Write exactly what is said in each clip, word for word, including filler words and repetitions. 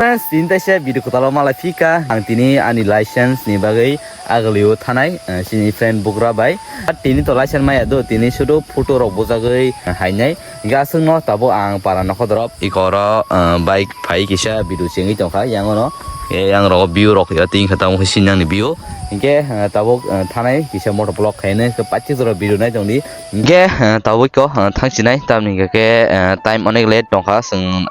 Friends, tini taisa video kwtal o malai phika. Ang tini ani license ni bagwi agulio thanai, eh, chini friend bugra bai. But tini to license maya do, tini sudu photo rok bujagwi hainai. Hinkhe aswkno tabuk ang para nokho dorop. Ikoro, eh, bike phai kisa video chengwi tongkha, yang ono. Eh, yang rogo view rok ya, tini khe tamo khe sinjang ni view. Hinkhe, eh, tabuk, eh, thanai kisa motor vlog khainai, khe paithak jora video nai tongdi. Hinkhe, eh, tabuk ko, eh, thangsinai, tamni hinkhe, eh, time onek late tongkha, chwng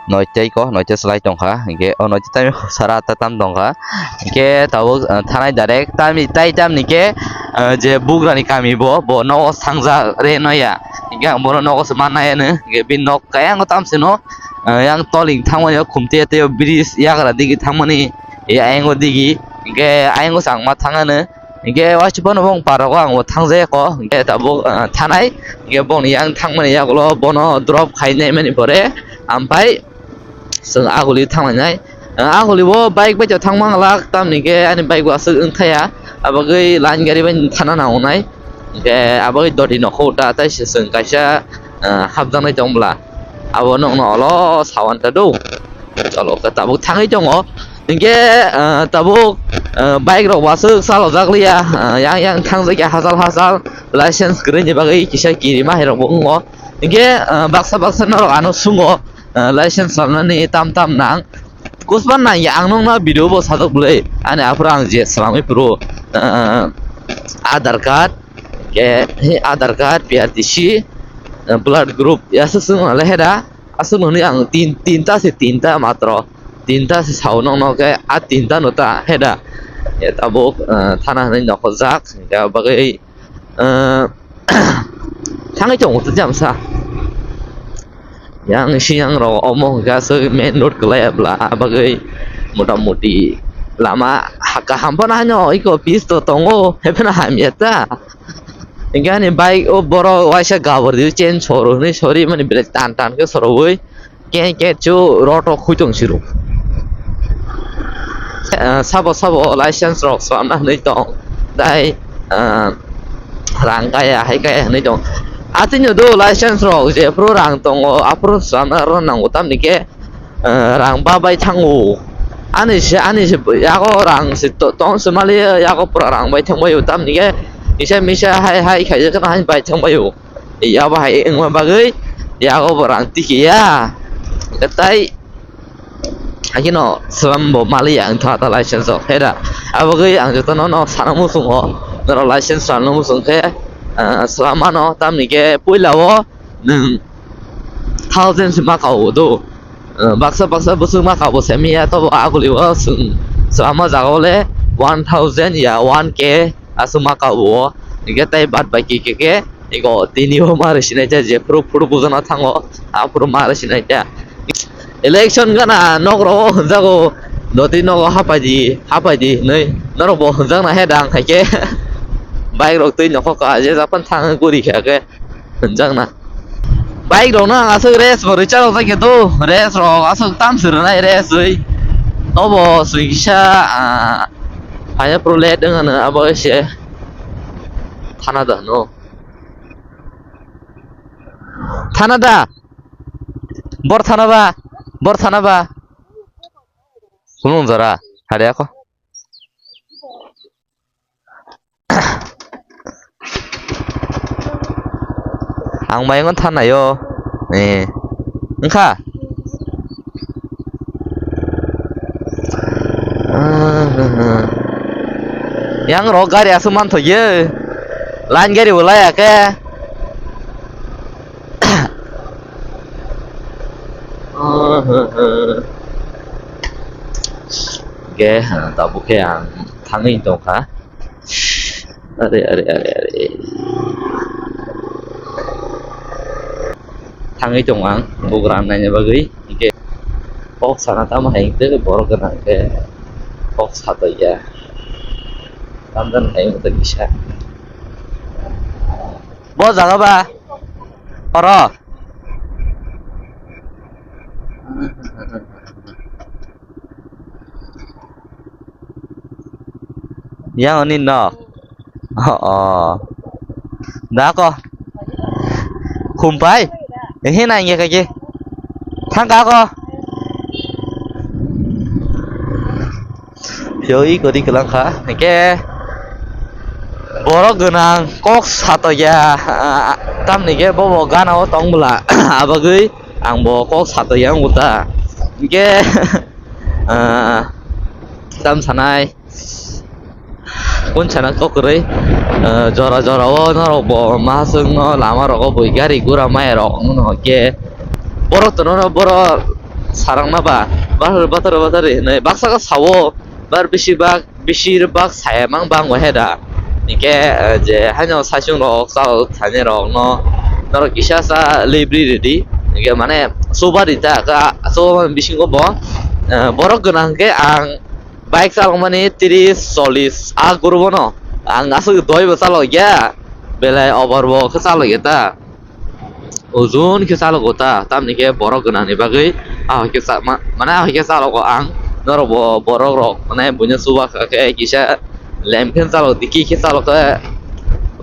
noita ko, noita slai tongkha, hinkhe o noita time sara atta tam tongkha. Hinkhe tabuk, eh, thanai direct, tamni, tai tamni khe, eh, je bugrani kami bo, bo nogo sangja re noya. Hinkhe ang bono nogo se mannai ano, hinkhe bini nok kaya ang tamsino, eh, yang toling thangmani o khumte tei o bridge yagra digi thangmani, eh, ayang o digi, hinkhe ayang o changma thangano. Hinkhe waisa bono bong parok o ang bo thangjaya kho, hinkhe tabuk, ah, thanai, hinkhe bongni yang thangmani yagulo bono drop khainai mani pore, ampai chwng aguli thanglainai. Ah, aguli bo bike bai thangma glak, tamni khe ani bike bo aswk wngthaya, abagwi line gari bai thana nangnai, hinkhe abagwi doti nokho ta tei se chwng kaisa, ah, hapjaknai tong bwla. Abo nokno olo sawan ta do. Chalo, khe tabuk thangwi tongo. Hinkhe, ah, tabuk, ah, bike rok bo aswk chalojak liya, ah, yang yang thangjakya hachal hachal license kwrwini bagwi kisa kirima hai rok bo wngo. Hinkhe, ah, baksa baksa norok ano sungo, ah, license salnani tam tam nang. Kuspan nang ya ang nokno video bo sajak bwlwi. Ani aphuru ang je swlamwi phuru, ah, Aadhaar card, khe, he, Aadhaar card, P R T C, eh, blood group, ya, aswk swng nang le heda, aswk nang ni ang tin, tinta se, tinta matro, tinta se sao nokno khe, a tinta no ta heda, ya, tabuk, eh, thana hinwi nokhorjak, ya, bagwi, eh, thangwi tongo to jam sa. Yang siyang rok omo hwnkhe aswk main road kwlai bwla, abagwi mota moti lama kaham phano haino iko pis to tongo, hai phano hamya ta. Hinkhe ani bike o borok waisa gabur di chain soro hinwi sori mani belai tan tan khe soroi ke ke chu road o khui tong siro. Eh, sabo sabo license rok swlamna hinwi tong tai, eh, rang kaya hai kaya hinwi tong. Atwino do license rok jephuru rang tongo aphuru swlamna rw nango tamni khe, eh, rang ba bai thango. Ani se, ani se yago rang se to-, tong se mali yago pura rang bai thang bai tamni khe kisa misa hai hai khaijak hai bai thang bai. Yabo hai wngma bagwi yago bo rang tikiya. Tai hakino swlam bo maliya wngtha ta license o heda. Abagwi ang jotono no sana muchungo. Norok license sana muchung khe, ah, swlam mano tamni khe puila o nwng thousand se maka o do. Ah, baksa baksa bwswk maka bo se miya tobo aguli o swng swlama jaga o le one thousand ya one K. Aswk ma kabo o, hingke tei baad bai khe, khe, khe, ego tini o ma rw sinai ta, jephuru phuru bujana thango, aphuru ma rw sinai ta. Election gana nok rogo hwnjago, doti nogo hapai di, hapai di hinwi, norok bo hwnjakna he dang khai khe, bike rok twi nokhok ka, je japan thang guri kha khe, hwnjakna. Bike rok no ang aswk race bo rwcharok jakya do, race rok aswk tam se rwnai race wi. Nobo swi kisa, ah, Phaiya pro let wng ano abo se thana da hwno. Thana da? Bor thana ba? Bor thana ba? Kulung jora. Hade ako. Ang mayung thanai o. Eh. Wngkha? Yang rok gari aswk manthokya. Line gari bo laiya khe. Ge, tabuk khe ang thangwi tongkha. Are, are, are, are. Thangwi tongo ang bugrang naina bagwi. Hingke kok sana tamo hai hingke borok gwnang khe kok satokya. Tamjani hai wngkha kisa. Bo jaga ba? Oro. Yang ni nok. Oh, oh. Da ko. Khumpai. Ehe na inge kake. Thang ka ko. Phiyoi kwrwi kwlang kha. Hinkhe borok gwnang kok satokya, ah, tamni khe bobo gana o tong bwla. Abagwi ang bo kok satokya wngkha ta. Hinkhe, ah, tam sanai. Kun sana kok kwrwi, eh, jora jora o norok bo maswk no lama rogo bui gari gura maya rok wngno khe borok tono no borok sarang na ba bathar bathar bathar hinwi baksa khe sao bar bisi bak bisi bak saya mang bang wahe da hinkhe, eh, je haino saichung rok chao thani rok no norok kisa sa libri ridi hinkhe mane suba rita ka so bisingo bo, eh, borok gwnang khe ang Bike chalokmani tris, chollish a group-o no. Ang aswk doi bo chalokya, belai over bo khe chalokya ta. Ojol khe chalogo ta, tamni khe borok gwnangni bagwi a hai khe cha-, ma-, mane a hai khe chalogo ang. Norok bo borok rok mane buino chuba kha khe kisa lem khe chalok diki khe chalok khe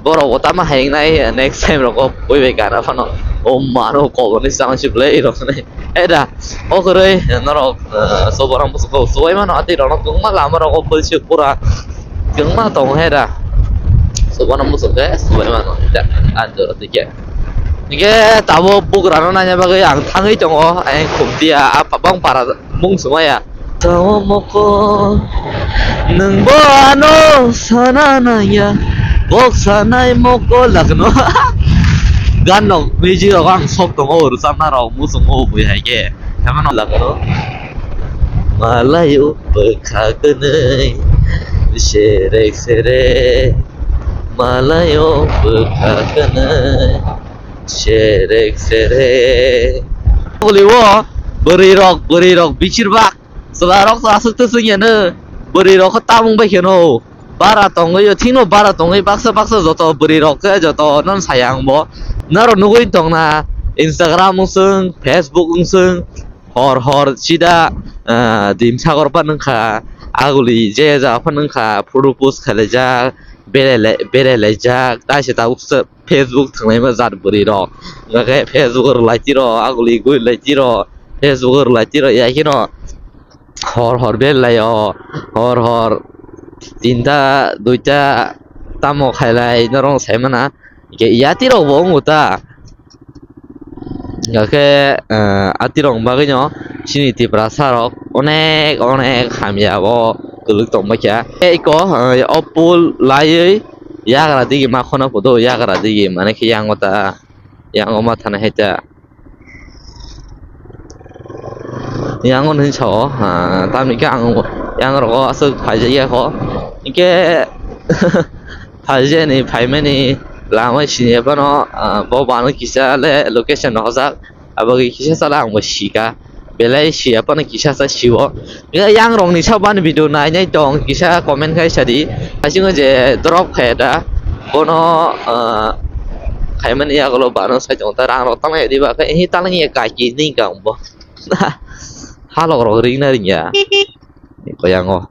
borok bo tamo hai wngnai next time rogo bui bai gana phano. O mano koboni chang si belai rok nai. Eda, o kwrwi norok, eh, soborang bwswk kok subai mano, atwi rokno kwbangma lama rogo bwlswk pura kwbangma tongo he da. Soborang bwswk khe subai mano, da, ang jora twi khe. Hinkhe tabuk bugrano naina bagwi ang thangwi tongo, ayang Khumtiya, a bang para mung swmaya. Tamo moko nwng bo ano sana nangya, bok sanai moko lagno. Gan rok, music rok ang sok tongo, rwchapna rok, muchungo bui hai khe. Tamo no lagno. Malayo bwkha kwnwi, serek serek. Malayo bwkha kwnwi, serek serek. Bwrwi o, bwrwi rok, bwrwi rok, bichir bak. Chwla rok to aswk twswk yano, bwrwi rok khe tamung bai kheno. Bara tongwi, thino bara tongwi, baksa baksa joto bwrwi rok khe joto non saya ang bo. Norok nugwi tongna, Instagram wng swng, Facebook wng swng, hor hor sida, ah, dim sagor phan wngkha, aguli je ja phan wngkha, photo post khalaijak, berele-, berelaijak, taise tabuk se Facebook thwngnaima jat bwrwi rok. Hwnkhe Facebook rwlai tiro, aguli guri lai tiro, Facebook rwlai tiro, ya kheno. Hor hor bel lai o, hor hor tinta, duita tamo khailai norok sai mana. Hwnkhe yati rok bo wngo ta. Hwnkhe, eh, ati rok bagwi no chini Tiprasa rok onek onek hamya o kwlwk tong bai kha. Tei eko, eh, o pool laiwi yagra digi ma khona photo yagra digi mane khe yango ta, yango ma thana hai ta. Yang on hin sao, ha, tamni khe ang yang rogo aswk phaijak ya kho. Hinkhe phaijani phaimani lama siniya phano, ah, bo bano kisa le location rok hojak. Abo khe kisa sala ang bo sika. Belai siya phano kisa sa sio. Yang rok ni sa ban video nai nai tong kisa comment khai sadi. Asing je drop khai da. Bono, ah, khaimani yagulo bano sai tong ta rang rok tanglai diba khe hi tanglai ya kaki ni kang bo. Halok rok ring na ring ya. Iko yango.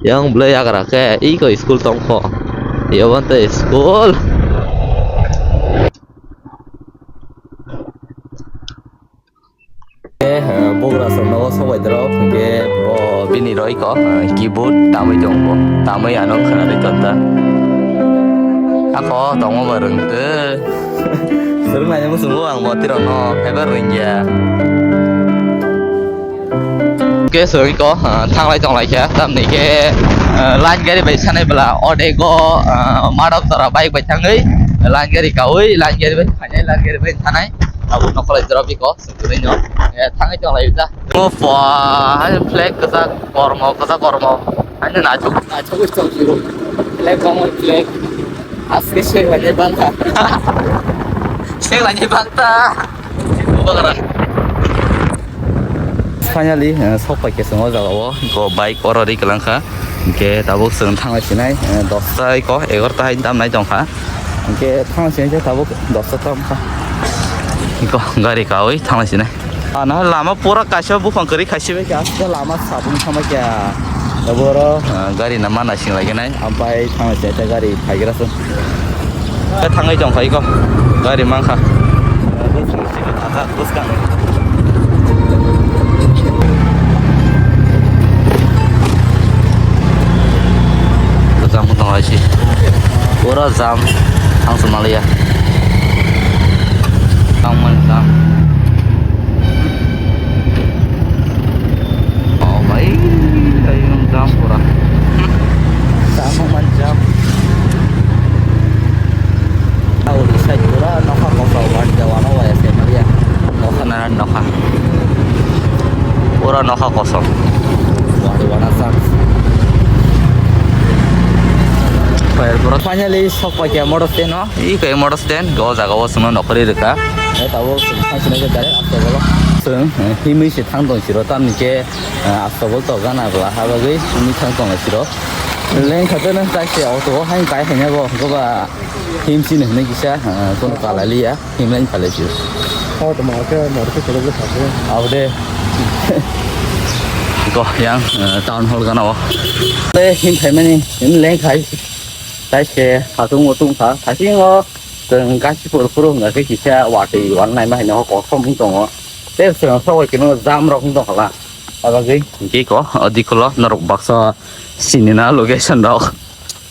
Yang belai yagra khe iko school tong kho. Yo bante school. Eh, bugra song nogo sobai drop, hwnkhe bo bini roi ko, eh, keyboard tamwi tongo, tamwi ano khwnarwi tonta. Ako tongma ba rwngtwi. Swrwngnaini muchungo ang bo tirokno phaibar rwngya. Hwnkhe swrwngko, ah, thanglai tonglaikha, tamni khe, ah, line gari bai sanai bwla odego, ah, madok jora bike bai thangwi line gari kaui line gari bai phainai, line gari bai thanai abo nokholai jora biko. Sugurino, eh, thangwi tong lai ta. Opa, hai flag kwchak kormo, kwchak kormo. Haino naithok, naithok wis tong jiro. Flag bangma flag. Aske se lani bangkha. Se lani bangta. Finally, eh, sok pai khe chwng o jaga o. Go bike oro ri kwlang kha. Hwnkhe tabuk chwng thanglai sinai, eh, dosta eko, egarota hai tam nai tong kha. Hwnkhe thanglai sinai khe tabuk dosta tam kha. Eko gari kaui thanglai sinai. Ano lama pura kaisa buphang kwrwi khaisi bai kha, aswk lama sabung thangma kha. Tabuk oro, ah, gari no ma naising lai khe nai, ampai thanglai sinai khe gari phai gra se. Thangwi tong kha eko, gari man kha. Bwskang. Pura jam, thang se maliya. Tangmani jam. Oh bhai, ayung jam pura. Tangmani jam. Tahu di side pura nokha kosong wan jawano waya se maliya. Nokha na nokha. Pura nokha kosong. Wari wana sang. Fire pura. Finally, sok paikya motor stand no. I kai motor stand, go jaga o sumno nokori rika. Eh, tabo sumno sumno ke direct asto bolo. Sung, eh, himui se thang dong siro, tam ni ke, eh, asto bol to gana bla ha bagwi, himui thang dong siro. Leng khato nang tai se auto o hain kai hain go, go ba him sin hne kisa, eh, kono kala liya, him leng kala siro. Auto ma ke mor ke kolo ke thang. Abo de. Go yang, eh, town hall gana o. Te him khai mani, him leng khai. Tai se hatung mutung kha, hating o chwng gasi pur puru hwnga khe kisa watwi wan naima haino kosom wng tongo. Tei chwng sogwi khe jam rok wng tongkha la. Abagwi. Hwnkhe ko, o dikhulo norok baksa sinina location rok.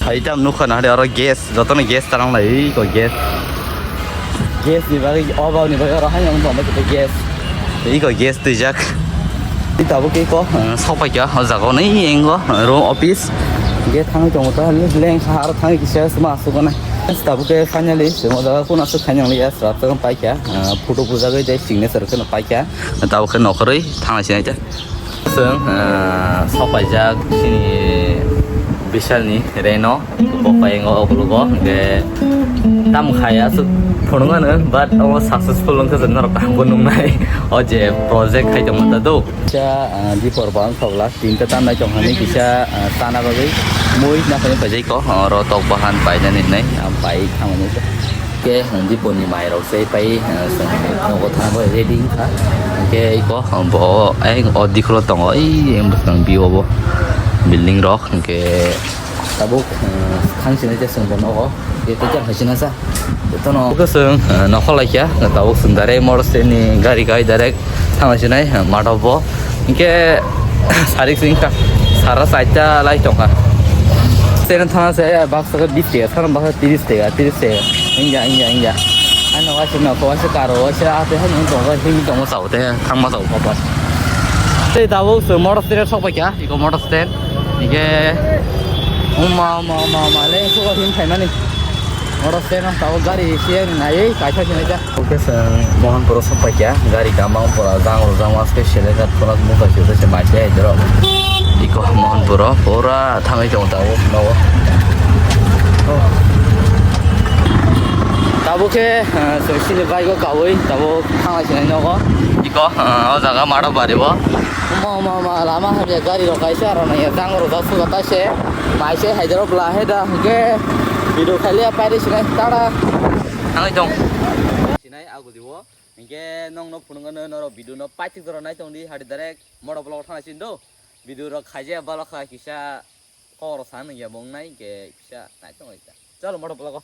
Hai tam nukha na oro gas, jotono gas tarang lai ko gas. Gas ni bagwi, o bagwi ni bagwi oro haino wng tongma khe gas. Iko gas twijak. Tabuk iko, eh, sokpaikha o jaga o nai engo, eh, room office. Ge thangwi tongo ta, leng kha aro thangwi kisa suma asuk nai. Tabuk ke finally, suma jaga kun asuk khainang liya, srap jaga paikha, eh, photo bujagwi tei signature kheno paikha. Tabuk khe nokhorwi thangna sinai ta. Chwng, eh, sokpaijak chini Bisalni Reno. Bo paingo okulugo, hwnkhe tam khai aswk phunukgano, but omo successful wngkha, norok kaham khe nuknai. O je project khai tongma ta do. Kisa, ah, dipor bang thok last tinta tam nai tong hani kisa, ah, chana bagwi mui naphani paijai ko, oro tok bahan painani hinwi, ah, pai thangmani. Khe, ah, dipor ni mai rok se pai, ah, chwng nogo thangna bagwi ready wngkha. Hwnkhe iko, ah, bo, ah, o dikhulo tongo, ei, bwskango view obo building rok, hwnkhe. Tabuk, eh, thang sinai je chwng bo nogo. Tei tei jang hai sina sa. Jotono. Tabuk chwng, eh, nokhor laikha. Tabuk chwng direct motor stand ni gari kai direct thang sinai, eh, math o bo. Hinkhe sarik sing kha. Sara saita lai tongkha. Stand thang se, eh, baksa khe bis taka, sara baksa tiris taka, tiris taka. Ingya, ingya, ingya. Ano waisa nokho waisa karo waisa ate hai nung tongo, himwi tongo sao te, thangma sao papa. Tei tabuk chwng motor stand sok paikha, iko motor stand. Hingke, uma, uma, uma, uma, le, suka him khaimani. Oro seno, tabo gari siya nai, kaisa sinai ja. Oke, sir, Mohanpuro sok paikya, gari gama pura jang ro jang was ke sele kat pura muka sila se mai se dro. Iko Mohanpuro, pura thangai jong tabo, no. Tabo ke, eh, so sini bai go kawai, tabo thangai sinai nogo. Iko, eh, o jaga maro bari bo. Uma, uma, uma, lama hamya gari rok kaisa aro nang ya jang ro jak suga ta se. Mai se hai jaro bla he da hingke video khaile paire sinai tara. Thangwi tong. Sinai agu dibo. Hingke nong no phunung no noro video no paitik jora nai tong di hari direct motor vlog thana sin do. Video rok khaije balo kha kisa kok rok san ya mong nai hingke kisa nai tong ita. Chalo motor vlog o.